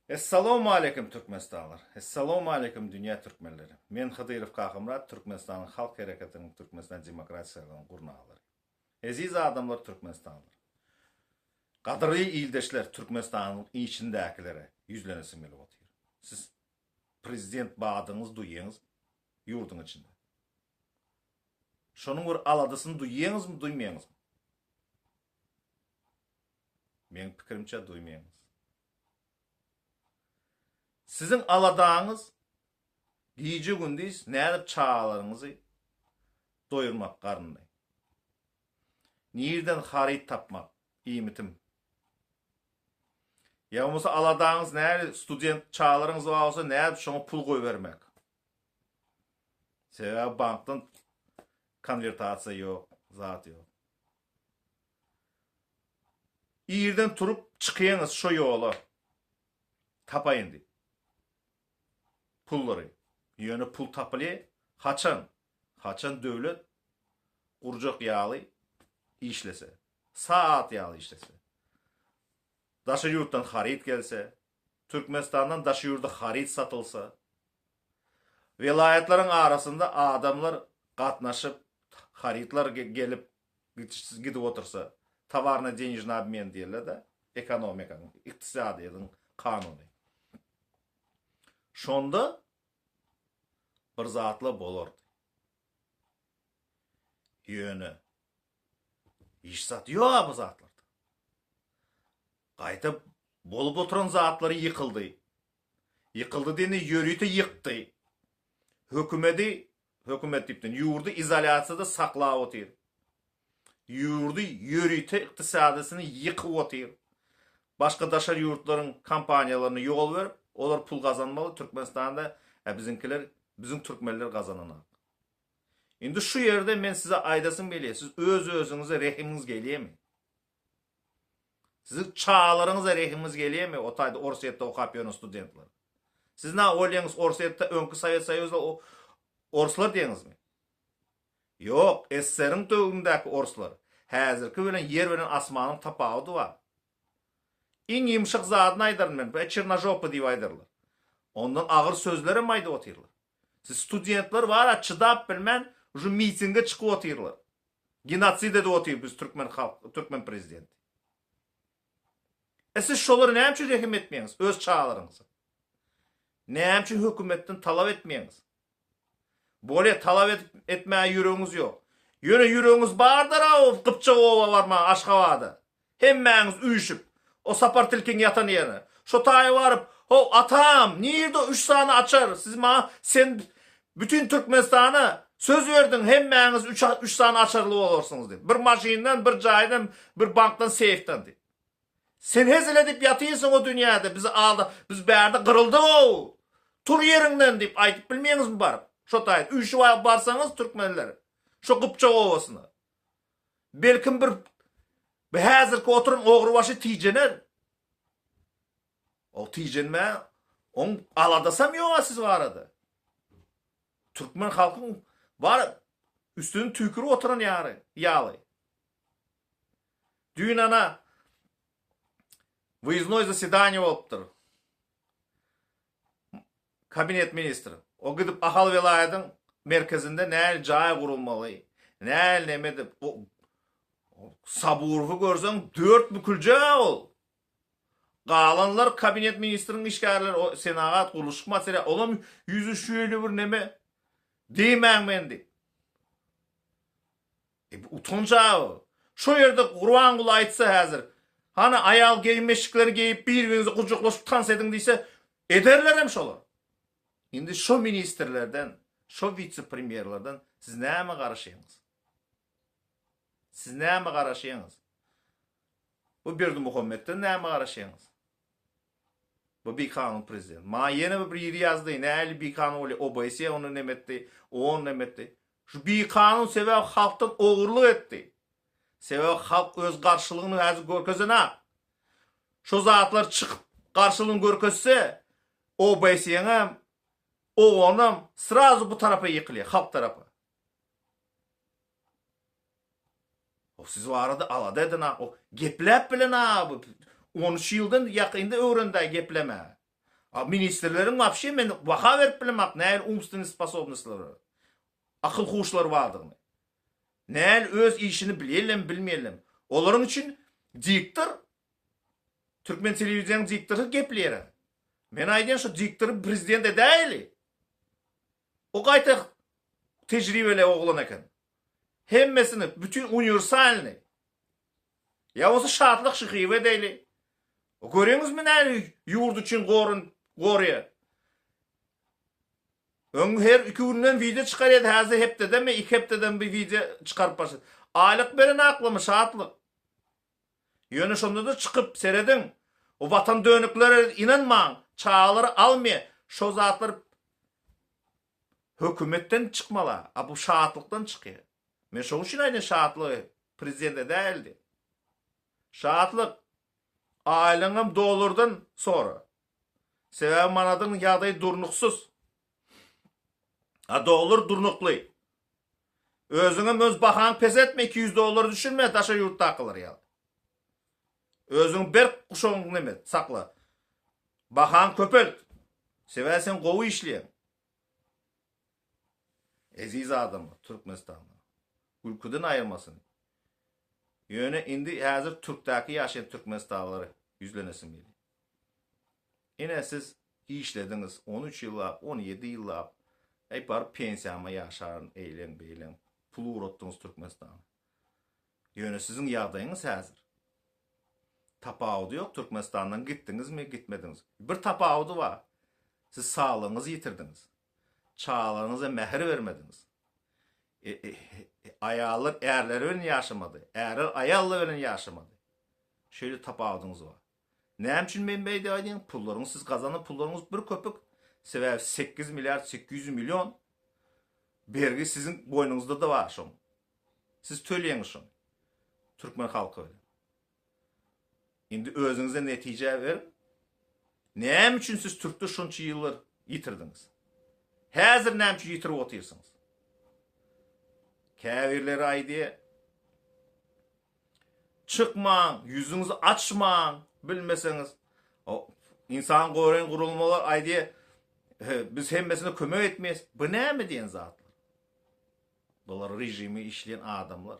Essalawmaleýkim Türkmenistanlylar! Essalawmaleýkim dünýä türkmenleri! Men Hydyrow Kakamyrat Türkmenistanyň Halk Hereketiniň Türkmenistan Demokratik Saýlawynyň gurnalary. Eziz adamlar Türkmenistanlylar! Gadyrly ildeşler Türkmenistanyň içindäkilere ýüzlenesim gelip otyr. Siz prezident badyňyzy duýýaňyzmy ýurduň içinde? Şonuň bir aladasyny duýýaňyzmy duýmaýaňyzmy? Meň pikirimçe duýmaýaňyz. Siziň aladaňyz gije-gündiz nädip çagalaryňyzy doýurmak garnyny. Nirden haryt tapmak, iýmitim. Ýa bolmasa aladaňyz näli student çagalaryňyz bar bolsa nädip şoňa pul goýbermek. Sebäbi bankdan konwertasiýa ýok, zat ýok. Irden turup çykýaňyz şo ýola. Tapaýyn diýip. Pullary. Ýöne pul tapylýa haçan? Haçan döwlet gurjak ýaly işlese. Saat ýaly işlese. Daşary ýurtdan haryt gelse, Türkmenistandan daşary ýurda haryt satylsa, welaýatlaryň arasynda adamlar gatnaşyp, harytlar gelip gidip otursa, towarno-denежный obmen diýerler-de, ekonomikanyň, ykdysadyýetiň kanuny. Şonda bir zatlar bolardy. Ýöne hiç zat ýok bu zatlarda. Gaýta bolup oturan zatlary ýykyldy. Ýykyldy diýende ýörite ýykdy. Hökümedi, hökümet diýipden, ýurdy izolýasiýada saklap otyr. Ýurdy ýörite ykdysadysyny ýykyp otyr. Başga daşary ýurtlaryň kompaniýalaryna ýol berip, olar pul gazanmaly, Türkmenistanda, ä biziňkiler, biziň türkmenler gazananak. Indi şu ýerde men size aýdasym gelýär, siz öz-özüňize rehimiňiz gelýärmi? Siziň çagalaryňyza rehimiňiz gelýärmi, o taýda Orsýetde okap ýören studentler? Siz nä oýlaýaňyz Orsýetde öňki Sowet Soýuzda orslar diýeňizmi? Ýok, SSR-iň döwründäki orslar. Häzirki bilen ýer bilen asmanyň tapawudy bar. Iň ýumşak zadyny aýdaryn men, bu çernožopy diýip aýdarlar. Ondan agyr sözlerem aýdyp otyrlar. Siz studentler bar-a çydap bilmän, uje mitinge çykyp otyrlar. Genosid edip otyr biz türkmen halk türkmen prezidenti. E siz şolara näme üçin rehim etmeýäňiz öz çagalaryňyza? Näme üçin hökümetden talap etmeýäňiz? Bolýa talap edip etmäge ýüregiňiz ýok. Ýöne ýüregiňiz bardyr-a o Gypjak oba barmaga Aşgabada. Hemmäňiz üýşüp, o Sapar tilkiň ýatan ýerine. Şo taýa baryp, How, atam, nirde o üç sany açar, siz maňa, sen bütin Türkmenistana söz berdiň, hemmäňiz üç, üç sany açarly bolarsyňyz diýip. Bir maşyndan, bir jaýdan, bir bankdan, seýfden diýip. Sen hezil edip ýatyrsyň o dünýäde, bizi alda, biz bärde gyryldyg-ow! Tur ýeriňden diýip aýdyp bilmeýäňizmi baryp? Şo taýda üýşüp barsaňyz türkmenler, şo Gypjak obasyna. Belkim bir bu häzirki oturan ogrybaşy tijener. O tijenmä oň aladasam ýoga siz barada. Türkmen halkyň bar üstüni tüýkürip oturan ýary ýaly. Düýn ana wyýezdnoý zasedaniýe bolupdyr. Kabinet ministri. O gidip Ahal welaýatyň merkezinde nähili jaý gurulmaly, nähili neme edip, o Saburowy görseň dört büküljek-ä ol. Galanlar kabinet ministriň işgärleri, o senagat, gurluşyk material, olam ýüzi şeýle bir neme, diýmäň men diýip. E bu utanç-a bu. Şo ýerde Gurbanguly aýtsa häzir, Hany aýal geýim-eşikleri geýip bir-biriňizi gujaklaşyp tans ediň diýse, ederlerem şolar. Indi şo ministrlerden, şo witse-premýerlerden siz näme garaşýaňyz? Siz näme garaşýaňyz? Bu Berdimuhametden näme garaşýaňyz? Bu bikanun prezident. Maňa ýene bir biri ýazdy, nähili bikanun bolýar, OBSE ony neme etdi, o neme etdi. Şu bikanun sebäbi halkdan ogurlyk etdi. Sebäbi halk öz garşylygyny häzir görkezenak. Şo zatlar çykyp garşylygyny görkezse, OBSE-ňem, OON-am srazu bu tarapa ýykylýar, halk tarapa. O siz barada alada eden-a, o gepläp bilen-a, 13 ýyldan ýakynda öwrendi-aý geplemäge. A ministrleriň wapşe men baha berip bilemok nähili umstwennyý sposobnostlary bar. Akyl huşlary bardygyny. Nähili öz işini bilýärlermi bilmeýärlermi. Olaryň üçin diktor türkmen telewideniýanyň diktory gepleýär. Men aýdýan şu diktory prezident edäýeli. O gaýta tejribeli oglan eken. Hemmesini bütin uniwersalnyý. Ýa bolsa Şatlyk Şyhyýew edäýli. Göreňizmi nähili ýurt üçin gorun gorýar. Öň her iki günden wideo çykarýardy, häzir hepdedemi, iki hepdeden bir wideo çykaryp başlady. Aýlyk beren aklymy Şatlyk. Ýöne şonda-da çykyp serediň. O watan dönüklere ynanmaň, çagalary almaýar. Şo zatlar hökümetden çykmaly, a bu Şatlykdan çykýar. Men şoň üçin aýdýan Şatlygy prezident edäýeli diýip. Şatlyk, aýlygyňam dollardan sora. Sebäbi manadyň ýagdaýy durnuksyz. A dollar durnukly. Özüňem öz bahaňy peseltme 200 dollara düşürme daşary ýurtdakylar ýaly. Özüňi berk guşagyň neme sakla. Bahaňy köpelt. Sebäbi sen gowy işleýäň. Eziz adamlar Türkmenistanda. Gülküden aýyrmasyn. Ýöne indi häzir türkdäki ýaşaýan türkmenistanlylara ýüzlenesim gelýär. Ine siz işlediňiz 13 ýyllap, 17 ýyllap, äý baryp pensiýama ýaşaryn eýleň beýleň pul ugratdyňyz Türkmenistana. Ýöne siziň ýagdaýyňyz häzir. Tapawudy ýok Türkmenistandan gitdiňizmi gitmediňiz. Bir tapawudy bar. Siz saglygyňyzy ýitirdiňiz. Çagalaryňyza mähir bermediňiz. Aýallar ärleri bilen ýaşamady. Ärler aýally bilen ýaşamady. Şeýle tapawudyňyz bar. Näme üçin men beýdip aýdýan? Pullaryňyz siz gazanan pullaryňyz bir köpük. Sebäbi 8 milliard 800 million bergi siziň boýnuňyzda-da bar şoň. Siz töleýäňiz şony. Türkmen halky bilen. Indi özüňize netije beriň. Näme üçin siz türkde şonça ýyllar ýitirdiňiz? Häzir näme üçin ýitirip otyrsyňyz? Käbirleri aýdýar, Çykmaň, ýüzüňizi açmaň, bilmeseňiz. Ynsan goraýan gurulmalar aýdýar, biz hemmesine kömek etmeýäs. Bu näme diýen zatlar? Bular režimi işleýän adamlar.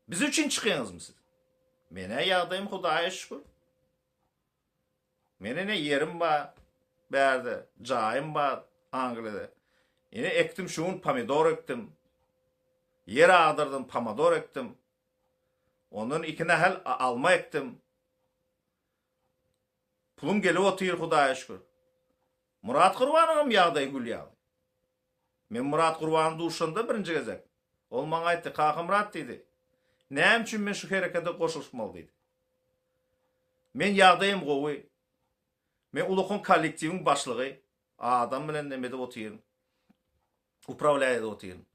Biz üçin çykyňyzmy siz? Menä ýagdaýym Hudaýa şükür. Mene ne ýerim bar bärde, jaýym bar Angliýada. Ine ekdim şu gün pomidor ekdim. Ýer agdardym, pomidor ekdim. Ondan iki nahal alma ekdim. Pulum gelip otyr Hudaýa şükür. Myrat Gurbanowyň ýagdaýy gül ýaly. Men Myrat Gurbana duşanda birinji gezek, ol maňa aýtdy, Kakamyrat diýdi, näme üçin men şu herekete goşulyşmaly diýdi. Men ýagdaýym gowy. Men ulakan kollektiwiň başlygy, adam bilen neme edip otyryn. Uprawlýat edip otyryn.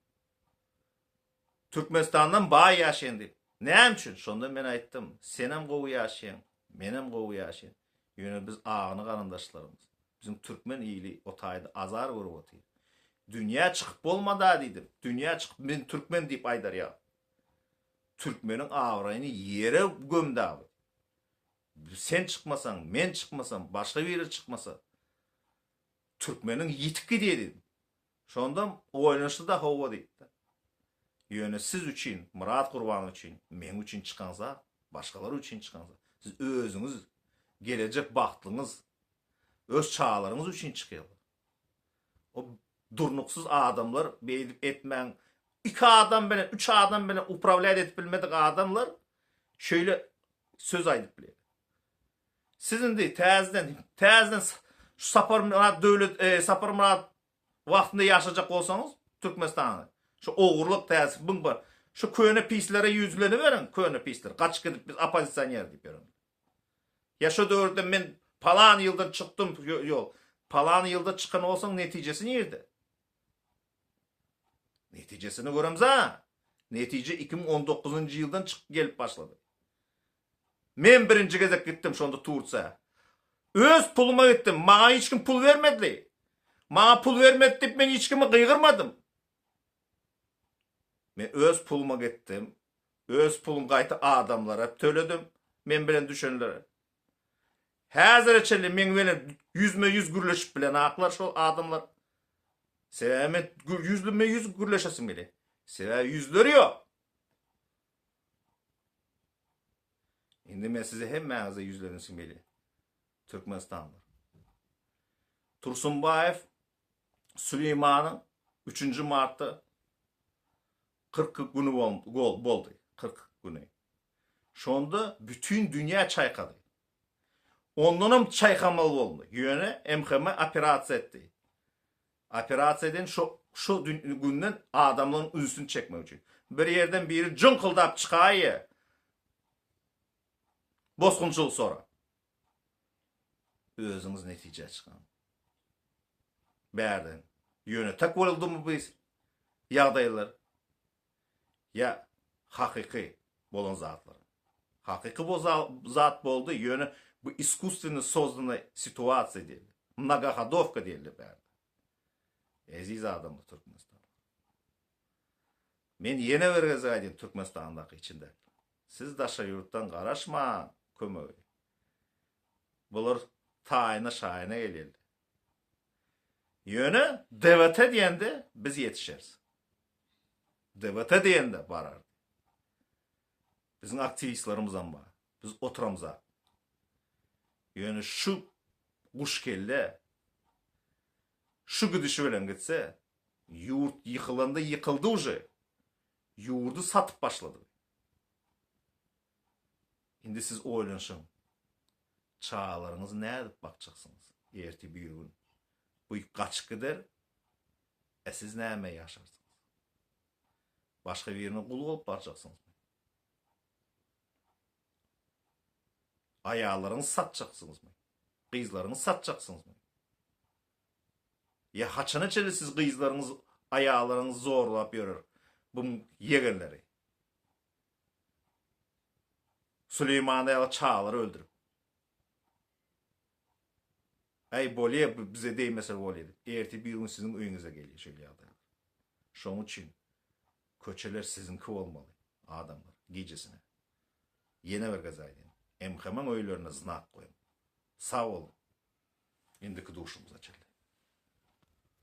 Türkmenistandan baý ýaşaýan diýip. Näme üçin? Şonda men aýtdym, senem gowy ýaşaýaň, menem gowy ýaşaýan. Ýöne biz agny garyndaşlarymyz. Biziň türkmen ili o taýda azar görüp otyr. Dünýä çykyp bolmada diýdim. Dünýä çykyp men türkmen diýip aýdar ýaly. Türkmeniň abraýyny ýere gömdi abi. Sen çykmasaň, men çykmasam, başga biri çykmasa, türkmeniň ýitip gidýär diýdim. Şondam oýlanyşdy-da hawa diýipdi. Ýöne siz üçin, Myrat Gurban üçin, meň üçin çykaňza, başgalar üçin çykaňza, siz özüňiz gelejek bagtlyňyz, öz çagalaryňyz üçin çykýaňyz. O durnuksyz adamlar beýdip etmäň, iki adam bilen, üç adam bilen uprawlýat edip bilmedik adamlar şeýle söz aýdyp bilýär. Siz indi täzeden, täzeden şu Saparmyrat döwlet, e, Saparmyrat wagtynda ýaşajak bolsaňyz Türkmenistanda şu ogurlyk täze byň bar. Şu köne pislere ýüzleniberiň, köne pisler. Gaçyp gidip biz oppozisioner diýip ýören. Ýa şu döwürde men palan ýyldan çykdym, ýok. Palan ýylda çykan bolsaň netijesi nirde? Netijesini göremza. Netije 2019-njy ýyldan çykyp gelip başlady. Men birinji gezek gitdim şonda Tursiýa. Öz puluma gitdim. Maňa hiç kim pul bermedi. Maňa pul bermedi diýip men hiç kime gygyrmadym. Men öz puluma gitdim. Öz pulum gaýta adamlara töledim. Men bilen düşenlere. Häzire çenli meň bilen ýüzme-ýüz gürleşip bilenaklar şol adamlar. Sebäbi men ýüzlüme-ýüz gürleşesim gelýär. Sebäbi ýüzleri ýok. Indi men size hemmäňize ýüzlenesim gelýär. Türkmenistanlylar. Tursunbaýew Süleýmanyň üçünji martda 40 güni boldy. 40 güni. Şonda bütin dünýä çaýkady. Ondanam çaýkamaly boldy. Ýöne MHM operasiýa etdi. Operasiýa eden şo şo günden adamlaryň ünsüni çekmek üçin. Bir ýerden biri jyňkyldap çykaýýa. Bosgunçylyk sorap. Özüňiz netijä çykaň. Bärden. Ýöne tak boldumy bu ýagdaýlar? Ýa hakyky bolan zatlar. Hakyky bu zat boldy, ýöne bu iskusstwennyi sozdannyý situasiýa diýildi. Mnogohodowka diýildi bärde. Eziz adamlar Türkmenistan. Men ýene bir gezek aýdýan Türkmenistandaky içindäki. Siz daşary ýurtdan garaşmaň kömegi. Bular taýyna şaýyna gelýärler. Ýöne DWT diýende biz ýetişeris. DWT diýende barar. Biziň aktiwistlerimizem bar. Biz oturamzak. Ýöne şu guşkelle şu gidişi bilen gitse, ýurt ýykylanda ýykyldy uje. Ýurdy satyp başlady. Indi siz oýlanyşyň. Çagalaryňyzy nädip bakjaksyňyz? Ertir birigün bu gaçyp gider, e siz näme ýaşarsyňyz? Başga birine gul bolup barjaksyňyzmy? Aýallaryňyzy satjaksyňyzmy? Gyzlaryňyzy satjaksyňyzmy? Ýa haçana çenli siz gyzlaryňyz, aýallaryňyzy zorlap ýörer bu ýegenleri? Süleýmany ýaly çagalary öldürip. Äý bolýa bu bize degmese bolýa diýip. Ertir bir gün siziň öýüňize gelýär şeýle ýagdaýlar. Şoň üçin köçeler siziňki bolmaly adamlar gijesine. Ýene bir gezek aýdýan. MHM-iň öýlerine znak goýuň. Sag boluň. Indiki duşumyza çenli.